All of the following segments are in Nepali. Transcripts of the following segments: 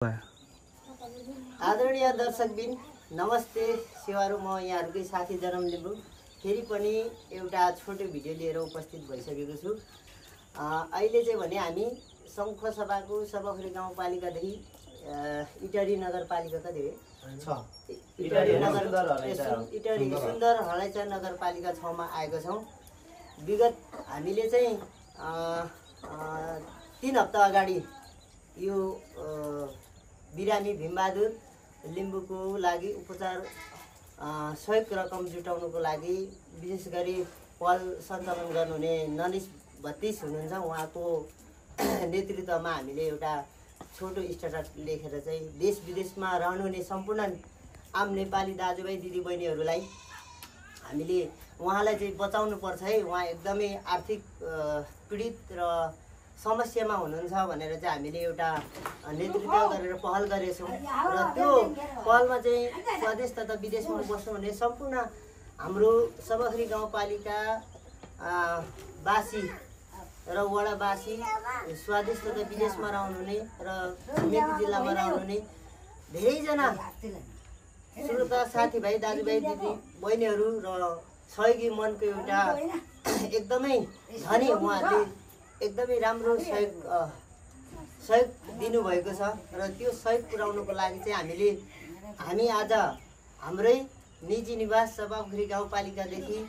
आदरणीय दर्शकबिन नमस्ते सेवारु म यहाँहरुकै साथी जनम लिम्बू फेरि पनि एउटा छोटो भिडियो लिएर उपस्थित भइसकेको छु। अहिले चाहिँ भने हामी शङ्खसभाको सबखरी गाउँपालिकादेखि इटरी नगरपालिका कति हो इटरी सुन्दर हलैचा नगरपालिका 6 मा आएको छौं। विगत हामीले चाहिँ 3 हप्ता अगाडि यो बिरामी भीमबहादुर लिम्बूको लागि उपचार सहयोग रकम जुटाउनको लागि विशेष गरी पहल सञ्चालन गर्नुहुने ननिस भत्तिस हुनुहुन्छ। उहाँको नेतृत्वमा हामीले एउटा छोटो स्टेटस लेखेर चाहिँ देश विदेशमा रहनुहुने सम्पूर्ण आम नेपाली दाजुभाइ दिदीबहिनीहरूलाई हामीले उहाँलाई चाहिँ बचाउनु पर्छ है, उहाँ एकदमै आर्थिक पीडित र समस्यामा हुनुहुन्छ भनेर चाहिँ हामीले एउटा नेतृत्व गरेर पहल गरेछौँ। र त्यो पहलमा चाहिँ स्वदेश तथा विदेशमा बस्नुहुने सम्पूर्ण हाम्रो सबखरी गाउँपालिका वासी र वडावासी स्वदेश तथा विदेशमा रहनुहुने र छिमेकी जिल्लामा रहनुहुने धेरैजना श्रोता साथीभाइ दाजुभाइ दिदी बहिनीहरू र सहयोगी मनको एउटा एकदमै धनी उहाँहरूले एकदमै राम्रो सहयोग दिनुभएको छ र त्यो सहयोग पुर्याउनको लागि चाहिँ हामी आज हाम्रै निजी निवास सबखरी गाउँपालिकादेखि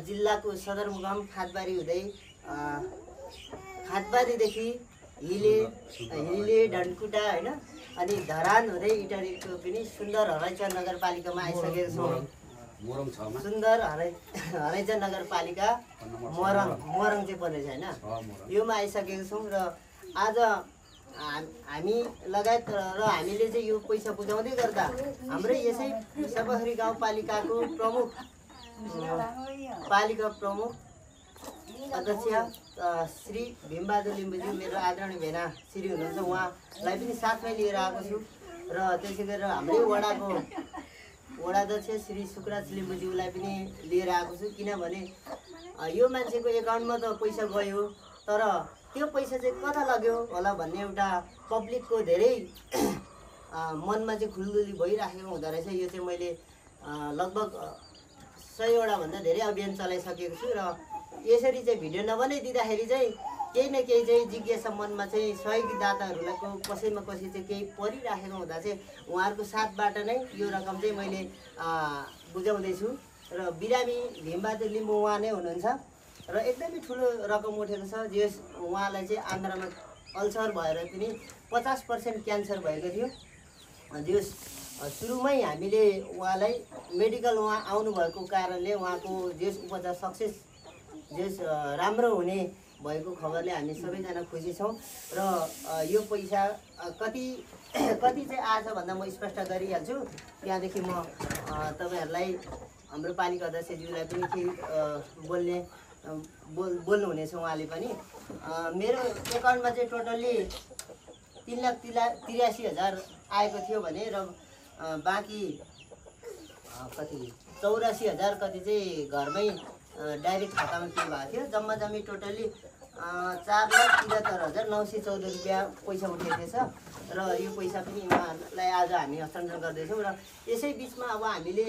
जिल्लाको सदरमुकाम खातबारी हुँदै खातबारीदेखि हिले डन्कुटा हैन अनि धरान हुँदै इटरीको पनि सुन्दर हलैचा नगरपालिकामा आइसकेको छौँ। सुन्दर हलैचा नगरपालिका मोरङ चाहिँ पर्ने छ हैन, योमा आइसकेको छौँ। र आज हामी लगायत र हामीले चाहिँ यो पैसा बुझाउँदै गर्दा हाम्रै यसै सबखरी गाउँपालिकाको प्रमुख अध्यक्ष श्री भीमबहादुर लिम्बूज्यू मेरो आदरणीय भेना श्री हुनुहुन्छ, उहाँलाई पनि साथमै लिएर आएको छु। र त्यसै गरेर हाम्रै वडाध्यक्ष श्री सुकराज लिम्बूज्यूलाई पनि लिएर आएको छु। किनभने यो मान्छेको एकाउन्टमा त पैसा गयो, तर त्यो पैसा चाहिँ कता लाग्यो होला भन्ने एउटा पब्लिकको धेरै मनमा चाहिँ खुल्दुली भइराखेको हुँदो रहेछ। यो चाहिँ मैले लगभग 100 वटा भन्दा धेरै अभियान चलाइसकेको छु र यसरी चाहिँ भिडियो नबनाइदिँदाखेरि चाहिँ केही न केही चाहिँ जिज्ञासा मनमा चाहिँ सहयोगी दाताहरूको कसैमा कसै चाहिँ केही परिराखेको हुँदा चाहिँ उहाँहरूको साथबाट नै यो रकम चाहिँ मैले बुझाउँदैछु। र बिरामी भीमबहादुर लिम्बू उहाँ नै हुनुहुन्छ र एकदमै ठुलो रकम उठेको छ। जस उहाँलाई चाहिँ आन्द्रामा अल्सर भएर पनि 50% क्यान्सर भएको थियो। जस सुरुमै हामीले उहाँलाई मेडिकल उहाँ आउनुभएको कारणले उहाँको जस उपचार सक्सेस राम्रो हुने भएको खबरले हामी सबैजना खुसी छौँ। र यो पैसा कति चाहिँ आएछ भन्दा म स्पष्ट गरिहाल्छु। त्यहाँदेखि म तपाईँहरूलाई हाम्रो पालिका अध्यक्षज्यूलाई पनि केही बोल्नुहुनेछ उहाँले पनि। मेरो एकाउन्टमा चाहिँ टोटल्ली 3,83,000 आएको थियो भने र बाँकी कति 84,000 कति चाहिँ घरमै डाइरेक्ट खातामा के भएको थियो। जम्मा जम्मी टोटल्ली 4,73,914 रुपियाँ पैसा उठेको छ। र यो पैसा पनि उहाँलाई आज हामी हस्तान्तरण गर्दैछौँ। र यसै बिचमा अब हामीले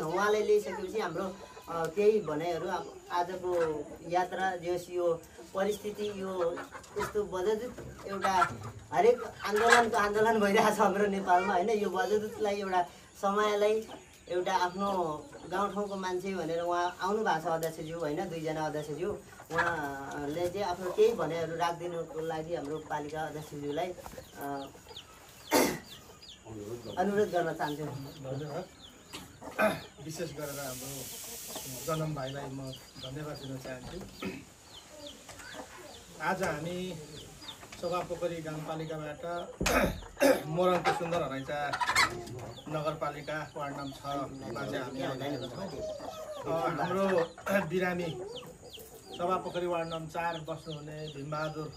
उहाँलाई ल्याइसकेपछि हाम्रो केही भनाइहरू अब आजको यात्रा जस यो परिस्थिति यो यस्तो बजदुत एउटा हरेक आन्दोलन भइरहेछ हाम्रो नेपालमा हैन। यो बजदुतलाई एउटा समयलाई एउटा आफ्नो गाउँठाउँको मान्छे भनेर उहाँ आउनु भएको छ अध्यक्षज्यू हैन, 2 जना अध्यक्षज्यू उहाँले चाहिँ आफ्नो केही भनाइहरू राखिदिनुको लागि हाम्रो पालिका अध्यक्षज्यूलाई अनुरोध गर्न चाहन्छु। धन्यवाद। विशेष गरेर हाम्रो जनम भाइलाई म धन्यवाद दिन चाहन्छु। आज हामी सभापोखरी गाउँपालिकाबाट मोरङको सुन्दर हलैचा नगरपालिका वार्ड नम्बर 6 मा चाहिँ हामी आइरहेका छौँ। हाम्रो बिरामी सभापोखरी वार्ड नम्बर 4 बस्नुहुने भीमबहादुर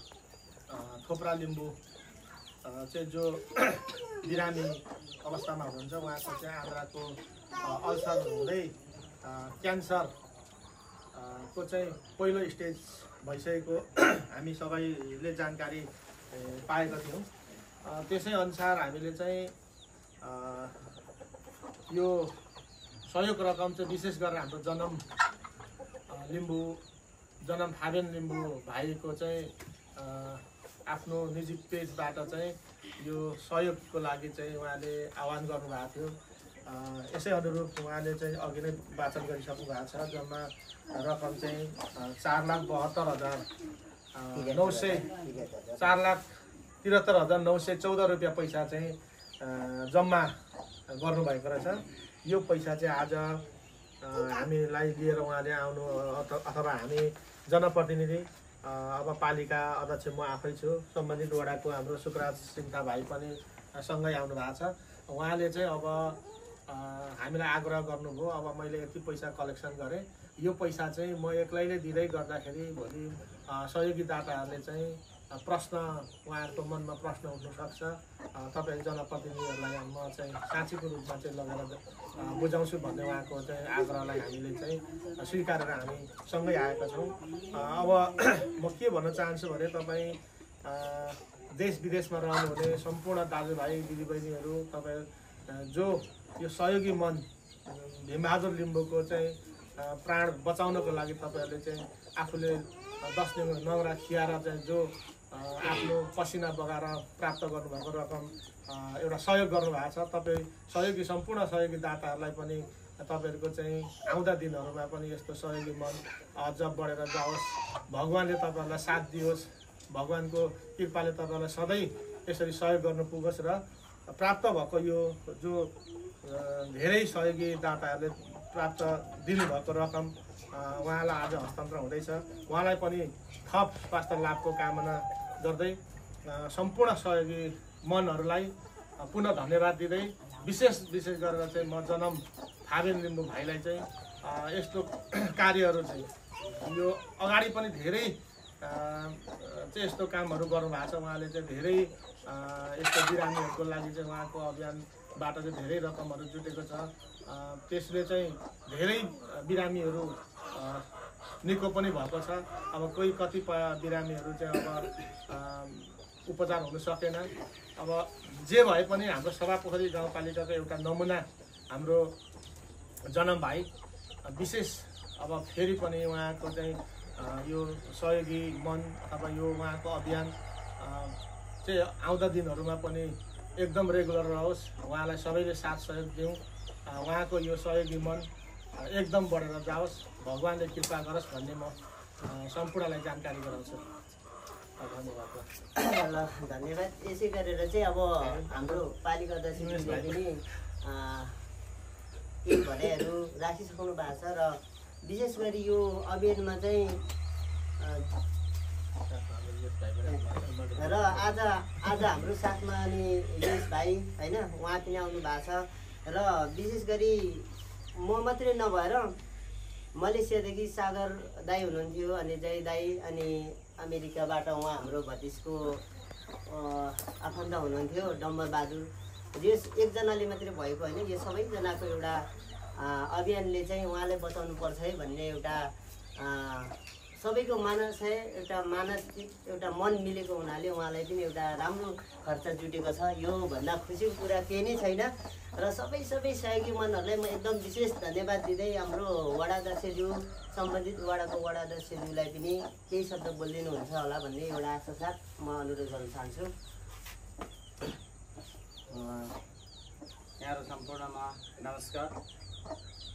थोप्रा लिम्बू चाहिँ जो बिरामी अवस्थामा हुनुहुन्छ, उहाँको चाहिँ आन्द्राको अल्सर हुँदै क्यान्सर को चाहिँ पहिलो स्टेज भइसकेको हामी सबैले जानकारी पाएका थियौँ। त्यसै अनुसार हामीले चाहिँ यो सहयोग रकम चाहिँ विशेष गरेर हाम्रो जन्म फाबेन लिम्बू भाइको चाहिँ आफ्नो निजी पेजबाट चाहिँ यो सहयोगको लागि चाहिँ उहाँले आह्वान गर्नुभएको थियो। यसै अनुरूप उहाँले चाहिँ अघि नै वाचन गरिसक्नु भएको छ। जम्मा रकम चाहिँ 4,73,914 रुपियाँ पैसा चाहिँ जम्मा गर्नुभएको रहेछ। यो पैसा चाहिँ आज हामीलाई लिएर उहाँले आउनु अथवा हामी जनप्रतिनिधि अब पालिका अध्यक्ष म आफै छु, सम्बन्धित वडाको हाम्रो सुकराज सिन्हा भाइ पनि सँगै आउनु भएको छ। उहाँले चाहिँ अब हामीलाई आग्रह गर्नुभयो, अब मैले यति पैसा कलेक्सन गरेँ, यो पैसा चाहिँ म एक्लैले दिँदै गर्दाखेरि भोलि सहयोगी दाताहरूले चाहिँ प्रश्न, उहाँहरूको मनमा प्रश्न उठ्नसक्छ। तपाईँ जनप्रतिनिधिहरूलाई म चाहिँ साँचीको रूपमा चाहिँ लगेर बुझाउँछु भन्ने उहाँको चाहिँ आग्रहलाई हामीले चाहिँ स्वीकारेर हामी सँगै आएका छौँ। अब म के भन्न चाहन्छु भने तपाईँ देश विदेशमा रहनुहुने सम्पूर्ण दाजुभाइ दिदीबहिनीहरू, तपाईँ जो यो सहयोगी मन भीमबहादुर लिम्बूको चाहिँ प्राण बचाउनको लागि तपाईँहरूले चाहिँ आफूले 10 दिन नौरा खियाएर चाहिँ जो आफ्नो पसिना बगाएर प्राप्त गर्नुभएको रकम एउटा सहयोग गर्नुभएको छ। तपाईँ सहयोगी सम्पूर्ण सहयोगी दाताहरूलाई पनि तपाईँहरूको चाहिँ आउँदा दिनहरूमा पनि यस्तो सहयोगी मन अझ बढेर जाओस्, भगवान्ले तपाईँहरूलाई साथ दियोस्, भगवान्को कृपाले तपाईँहरूलाई सधैँ यसरी सहयोग गर्नु पुगोस् र प्राप्त भएको यो जो धेरै सहयोगी दाताहरूले प्राप्त दिनुभएको रकम उहाँलाई आज हस्तान्तरण हुँदैछ। उहाँलाई पनि थप स्वास्थ्य लाभको कामना गर्दै सम्पूर्ण सहयोगी मनहरूलाई पुनः धन्यवाद दिँदै विशेष गरेर चाहिँ म जन्म फाबेन लिम्बू भाइलाई चाहिँ यस्तो कार्यहरू चाहिँ यो अगाडि पनि धेरै चाहिँ यस्तो कामहरू गर्नुभएको छ। उहाँले चाहिँ धेरै यस्तो बिरामीहरूको लागि चाहिँ उहाँको अभियानबाट चाहिँ धेरै रकमहरू जुटेको छ। त्यसले चाहिँ धेरै बिरामीहरू निको पनि भएको छ। अब कोही कतिपय बिरामीहरू चाहिँ अब उपचार हुन सकेन। अब जे भए पनि हाम्रो सभापोखरी गाउँपालिकाको एउटा नमुना हाम्रो जन्म भाइ विशेष अब फेरि पनि उहाँको चाहिँ यो सहयोगी मन अथवा यो उहाँको अभियान चाहिँ आउँदा दिनहरूमा पनि एकदम रेगुलर रहोस्, उहाँलाई सबैले साथ सहयोग दिउँ, उहाँको यो सहयोगी मन एकदम बढेर जाओस्, भगवान्ले कृपा गरोस् भन्ने म सम्पूर्णलाई जानकारी गराउँछु। धन्यवाद। ल धन्यवाद। यसै गरेर चाहिँ अब हाम्रो पालिका अध्यक्षले पनि केही भनाइहरू राखिसक्नु भएको छ र विशेष गरी यो अभियानमा चाहिँ र आज हाम्रो साथमा अनि यस भाइ होइन उहाँ पनि आउनु भएको छ र विशेष गरी म मात्रै नभएर मलेसियादेखि सागर दाई हुनुहुन्थ्यो अनि जय दाई अनि अमेरिकाबाट उहाँ हाम्रो भतिजको आफन्त हुनुहुन्थ्यो डम्बरबहादुर। यो एकजनाले मात्रै भएको होइन, यो सबैजनाको एउटा अभियानले चाहिँ उहाँलाई बचाउनु पर्छ है भन्ने एउटा सबैको मानस है, एउटा मानसिक एउटा मन मिलेको हुनाले उहाँलाई पनि एउटा राम्रो खर्च जुटेको छ। यो भन्दा खुसीको कुरा केही नै छैन र सबै सहयोगी मनहरूलाई म एकदम विशेष धन्यवाद दिँदै हाम्रो वडा अध्यक्षज्यू, सम्बन्धित वडाको वडा अध्यक्षज्यूलाई पनि केही शब्द बोलिदिनुहुन्छ होला भन्ने एउटा आशा साथ म अनुरोध गर्न चाहन्छु। यहाँहरू सम्पूर्णमा नमस्कार।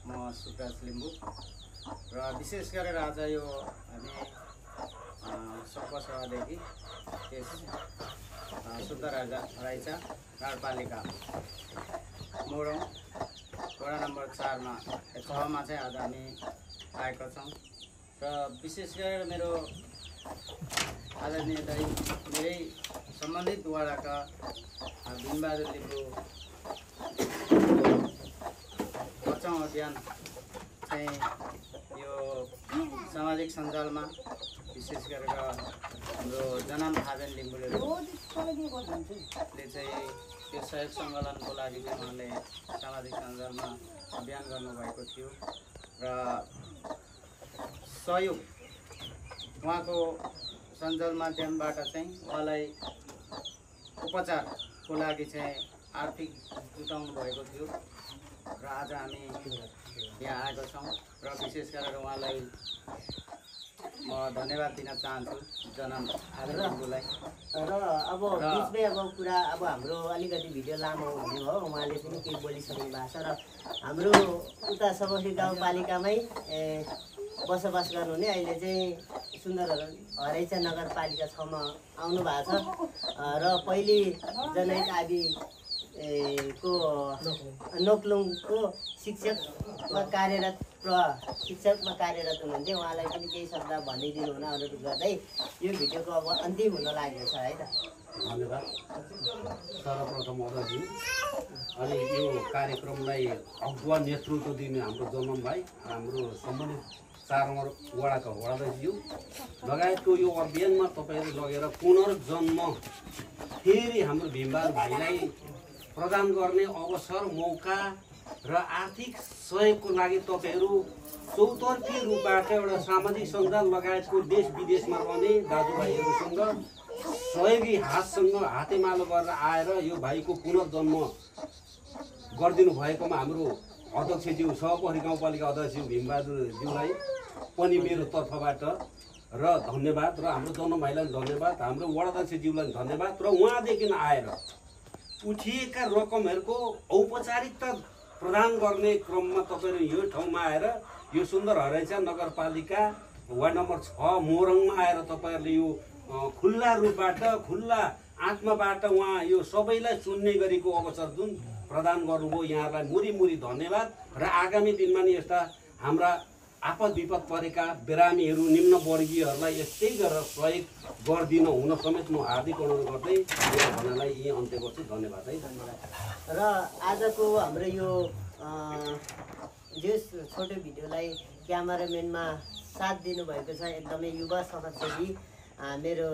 म सुकराज लिम्बू र विशेष गरेर आज यो हामी सभादेखि त्यस शुद्ध राइचा नगरपालिका मोरङ वडा नम्बर 4मा 6मा चाहिँ आज हामी आएका छौँ र विशेष गरेर मेरो आदरणीय दाइ मेरै सम्बन्धित वडाका भीमबहादुर लिम्बू बचाउँ अभियान चाहिँ यो सामाजिक सञ्जालमा विशेष गरेर हाम्रो जन्म फाबेन लिम्बूले चाहिँ यो सहयोग सङ्कलनको लागि चाहिँ उहाँले सामाजिक सञ्जालमा अभियान गर्नुभएको थियो र सहयोग उहाँको सञ्जाल माध्यमबाट चाहिँ उहाँलाई उपचारको लागि चाहिँ आर्थिक जुटाउनु भएको थियो र आज हामी यहाँ आएको छौँ र विशेष गरेर उहाँलाई म धन्यवाद दिन चाहन्छु जनम लिम्बूलाई। र अब बिचमै अब कुरा अब हाम्रो अलिकति भिडियो लामो हुने भयो, उहाँले पनि केही बोलिसक्नु भएको छ र हाम्रो उता सबौली गाउँपालिकामै बसोबास गर्नुहुने अहिले चाहिँ सुन्दर हरैचा नगरपालिका 6 मा आउनु भएको छ र पहिले जनहित आदि को नोक्लुङको शिक्षकमा कार्यरत हुनुहुन्थ्यो। उहाँलाई पनि केही शब्द भनिदिनु हुन अनुरोध गर्दै यो भिडियोको अब अन्तिम हुन लागेको छ है त। धन्यवाद सर्वप्रथम अध्यक्षज्यू अनि यो कार्यक्रमलाई अगुवा नेतृत्व दिने हाम्रो जनम भाइ, हाम्रो सम्बन्धित 4 नम्बर वडाका वडाध्यक्षज्यू लगायतको यो अभियानमा तपाईँले लगेर पुनर्जन्म फेरि हाम्रो भीमबहादुर भाइलाई प्रदान गर्ने अवसर, मौका र आर्थिक सहयोगको लागि तपाईँहरू चौतर्फी रूपबाट एउटा सामाजिक सञ्जाल लगायतको देश विदेशमा रहने दाजुभाइहरूसँग सहयोगी हातेमालो गरेर आएर यो भाइको पुनर्जन्म गरिदिनु भएकोमा हाम्रो अध्यक्षज्यू सहपहरी गाउँपालिका अध्यक्षज्यू भीमबहादुरज्यूलाई पनि मेरो तर्फबाट र धन्यवाद र हाम्रो जनम भाइलाई धन्यवाद, हाम्रो वडाध्यक्षज्यूलाई धन्यवाद र उहाँदेखि आएर उठिएका रकमहरूको औपचारिकता प्रदान गर्ने क्रममा तपाईँहरू यो ठाउँमा आएर यो सुन्दर हरैचा नगरपालिका वार्ड नम्बर 6 मोरङमा आएर तपाईँहरूले यो खुल्ला रूपबाट खुल्ला आत्माबाट उहाँ यो सबैलाई सुन्ने गरेको अवसर जुन प्रदान गर्नुभयो, यहाँलाई मुरी धन्यवाद र आगामी दिनमा नि यस्ता हाम्रा आपद विपद परेका बिरामीहरू निम्नवर्गीयहरूलाई यस्तै गरेर सहयोग गरिदिन हुन समेत म हार्दिक अनुरोध गर्दै मेरो भनाइलाई यही अन्त्य गर्छु। धन्यवाद है। धन्यवाद। र आजको हाम्रो यो यस छोटो भिडियोलाई क्यामेराम्यानमा साथ दिनुभएको छ एकदमै युवा समाजसेवी मेरो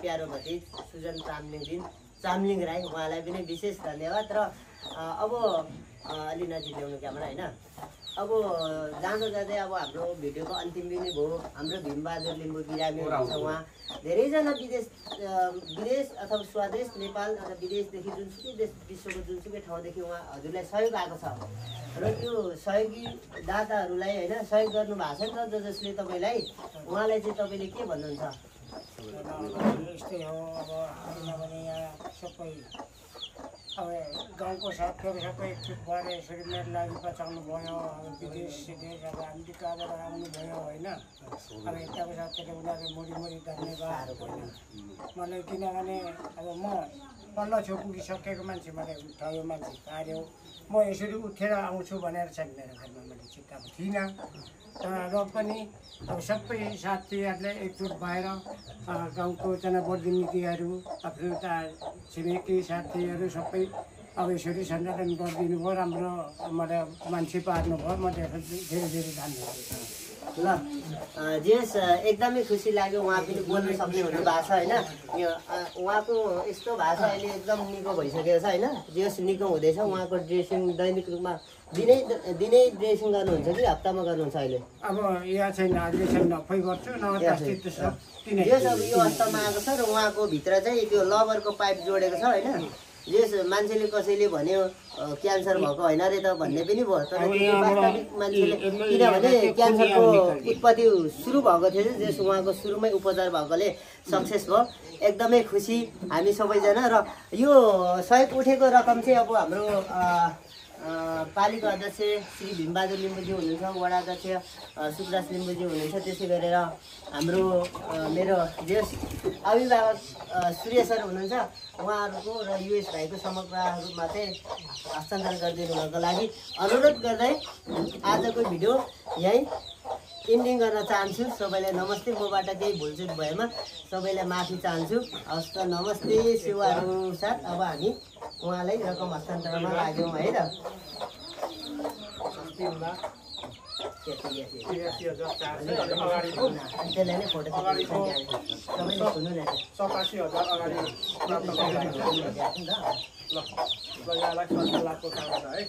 प्यारो भतिज सुजन चामलिङ राई, उहाँलाई पनि विशेष धन्यवाद। र अब अलि नजिक ल्याउनु क्यामेरा होइन। अब जाँदै अब हाम्रो भिडियोको अन्तिम पनि भयो। हाम्रो भीमबहादुर लिम्बू बिरामी हुनुहुन्छ, उहाँ धेरैजना विदेश अथवा स्वदेश नेपाल अथवा विदेशदेखि जुनसुकै देश विश्वको जुनसुकै ठाउँदेखि उहाँ हजुरलाई सहयोग आएको छ र त्यो सहयोगी दाताहरूलाई होइन सहयोग गर्नु भएको छ नि त जसले तपाईँलाई, उहाँलाई चाहिँ तपाईँले के भन्नुहुन्छ? यस्तै हो अब किनभने यहाँ सबै अब गाउँको साथीहरू सबै एकजुट भएर यसरी मेरो लागि बचाउनु भयो। अब विदेश अब हामी कहाँबाट आउनुभयो होइन। अब यताको साथीहरूले उनीहरूले मुरी धन्यवाद होइन मलाई, किनभने अब म पल्लो छेउ पुगिसकेको मान्छे, मलाई उठायो मान्छे पार्यो, म यसरी उठेर आउँछु भनेर चाहिँ मेरो घरमा मैले चिताएको थिइनँ। र पनि अब सबै साथीहरूले एकजुट भएर गाउँको जनप्रतिनिधिहरू आफ्नो छिमेकी साथीहरू सबै अब यसरी सञ्चालन गरिदिनु भयो, राम्रो मलाई मान्छे पार्नुभयो। म धेरै धन्यवाद। ल जेस एकदमै खुसी लाग्यो, उहाँ पनि बोल्न सक्ने हुनु भएको छ होइन। यो उहाँको यस्तो भाषा अहिले एकदम निको भइसकेको छ होइन। जेस निको हुँदैछ, उहाँको ड्रेसिङ दैनिक रूपमा दिनै ड्रेसिङ गर्नुहुन्छ कि हप्तामा गर्नुहुन्छ अहिले? अब यहाँ चाहिँ अहिले नफै गर्छु जेस अब यो हप्तामा आएको छ र उहाँको भित्र चाहिँ त्यो लबरको पाइप जोडेको छ होइन। जेस मान्छेले कसैले भन्यो क्यान्सर भएको होइन रे त भन्ने पनि भयो, तर वास्तविक मान्छेले किनभने क्यान्सरको उत्पत्ति सुरु भएको थियो जेस उहाँको सुरुमै उपचार भएकोले सक्सेस भयो। एकदमै खुसी हामी सबैजना। र यो सहयोग उठेको रकम चाहिँ अब हाम्रो पालिका अध्यक्ष श्री भीमबहादुर लिम्बूजी हुनुहुन्छ, वडा अध्यक्ष सुब्रास लिम्बूजी हुनुहुन्छ, त्यसै गरेर हाम्रो मेरो ज्येष्ठ अभिभावक सूर्य सर हुनुहुन्छ, उहाँहरूको र युएस भाइको समग्र रूपमा चाहिँ हस्तान्तरण गरिदिनुको लागि अनुरोध गर्दै आजको भिडियो यहीँ इन्डिङ गर्न चाहन्छु। सबैलाई नमस्ते। मबाट केही भुलचुक भएमा सबैलाई माफी चाहन्छु। हस्त नमस्ते सेवाहरू साथ अब हामी उहाँलाई रकम हस्तान्तरणमा लाग्यौँ है त। त्यसलाई नै फोटो सबैले सुन्नु न 87,000 अगाडि प्राप्त गर्दा ल यहाँलाई 7 लाखको काम छ है।